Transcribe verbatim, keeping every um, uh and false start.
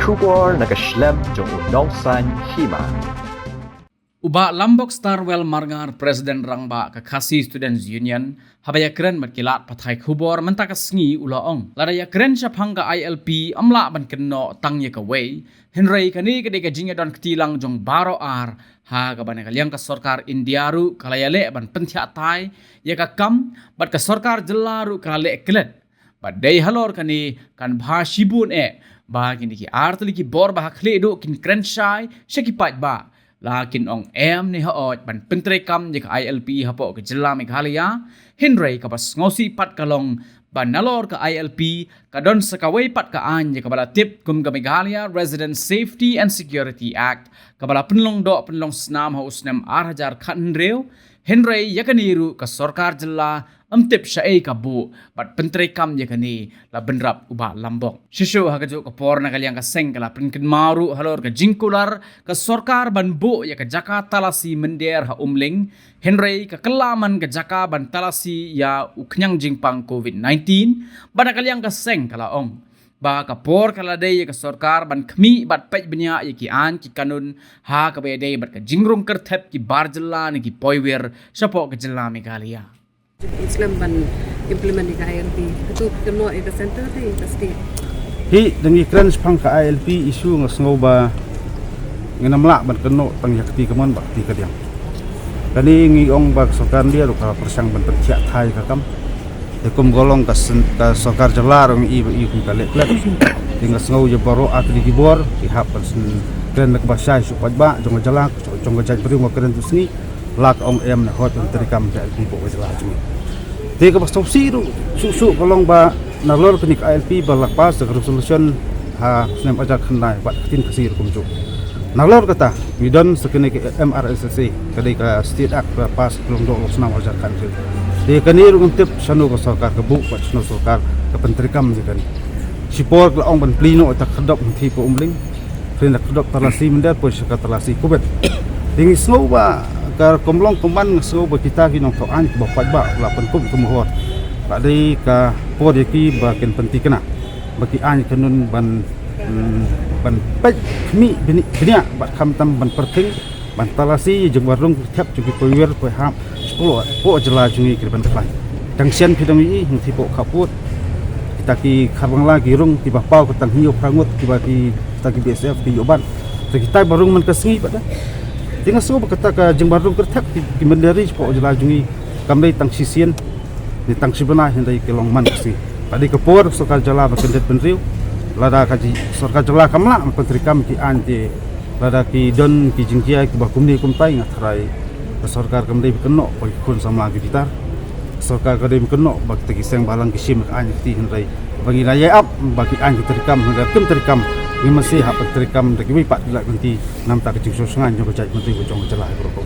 Khubor na ka shlem jong u Nongsaiñ Hima. U Bah Lambok Starwell Marngar, President Rangbah ka Khasi Students Union, haba ïakren bad ki lad pathai khubor mynta ka sngi u la ong, lada ïakren shaphang ka I L P ym lah ban kynnoh tang ïa kawei, hynrei kane ka dei ka jingïadon kti lang jong baroh ar, ha kaba na ka liang ka sorkar India ruh ka la ïaleh ban pynthiah thai ïa ka kam, bad ka sorkar jylla ruh ka la leh klet. Bad dei halor kane kan bha shibun eh ba kine ki artylli ki bor ba ha khlieh duh kin kren shai sha ki paidbah, la kin ong em ne hooid ban pyntreikam ïa ka I L P hapoh ka jylla Meghalaya. Hynrei kaba sngewsih pat ka long ba nalor ka I L P ka don sa kawei pat ka aiñ ïa kaba la tip kum ka Meghalaya Resident Safety and Security Act, kaba la pynlong doh pynlong snam ha u snem ar hajar khathynriew. Hynrei ïa kane ruh ka sorkar jylla ym tip shaei ka buh bad pyntreikam ïa kane, la bynrap u Bah Lambok. Shisha ha kajuh ka por na ka liang ka seng ka la pynkynmaw ruh halor ka jingkular ka sorkar ban buh ïa ka jaka talasi mynder ha Umling, hynrei ka kylla man ka jaka ban talasi ïa u khñiang jingpang covid nineteen. Bad na ka liang ka seng ka la ong ba ka por ka la dei ïa ka sorkar ban khmih bad peit bniah ïa ki aiñ ki kanun ha kaba ïadei bad ka jingrung kyrthep ki bar jylla ne ki poiwir shapoh ka jylla Meghalaya. Slem ban implement ïa ka I L P. Katu kynnoh ïa ka center te ïa ka state. Hi, dang ïakren shaphang ka I L P issue nga sngew ba ngin ym lah ban kynnoh tang ïa kti kamon bad kti kadiang. Kane ngi ong ba ka sorkar India ruh ka pyrshang ban pynthiah thai ka kam. Te kum ka long ka sen-, ka sorkar jylla ruh ngi i ba i kum ka leh klet. Te nga sngew ïa baroh artylli ki bor ki hap ban syn kren da kaba shai sha u paidbah jong ka jylla, jong ka jaitbynriew, nga kren tu sngi. La ka ong em ne hooid ban treikam ïa ka I L P hapoh ka jylla jong ngi. Te kaba sngewsih ruh shuh shuh ka long ba nalor kane ka I L P ba la pass da ka resolution ha u snem ar hajar khatkhyndai bad ka ktien Khasi ruh kumjuh. Nalor kata ngi don sa kane ka M R S S A, ka dei ka State Act ba pass ka long doh long snam ar hajar khathynriew. Te kane ruh ngim tip shano ka sorkar ka buh bad shano sorkar ka pyntreikam ïa kane. Shipor ka la ong ban plie noh ïa ka khyrdop hangtei hapoh Umling, plie noh ïa ka khyrdop talasi mynder poi sha ka talasi covid. Te ngi sngew ba ka rukom long kumban, nga sngew ba kita ki nongthoh aiñ kiba paidbah la pynkup kum hor, ka dei ka por ïa ki ba kin pynthikna ba ki aiñ kanun ban, mm, ban peit khmih bni-, bniah bad khamtam ban pyrthei ban talasi ïa jingwan rung kyrthep jong ki poiwir poihap shapoh, shapoh jylla jong ngi ki ban khlaiñ. Tang shen phi dang ïohi hangtei hapoh khappud kita ki khar Bangla ki rung kiba paw ka tang hynñiew phra ngut kiba ki, kita ki B S F ki ïoh ban. Te kita ba rung man ka sngi pat da. Te nga sngew ba kata ka jingwan rung kyrthep ki, ki mynder shapoh jylla jong ngi kam dei tang shisien ne tang shi bnai, hynrei ka long man ka sngi. Ka dei ka por sorkar jylla ba kyndit bynriew. Lada ka jing, sorkar jylla kam lah ban pyntreikam ki aiñ te, lada ki don ki jingjia kiba kumne kumtai, nga tharai ka sorkar kam dei ban kynnoh ba ki khun samla ki bitar. Ka sorkar ka dei ban kynnoh ba kita ki seng balang ki shim ka aiñ ka kti, hynrei ba ngi la ïa ap ba ki aiñ ki treikam, hynrei kim treikam, ngi mynsiem hap ban treikam da kiwei pat ki lad ki lynti namar ka jingsngewsih jong ka jaitbynriew jong ka jylla hi baroh.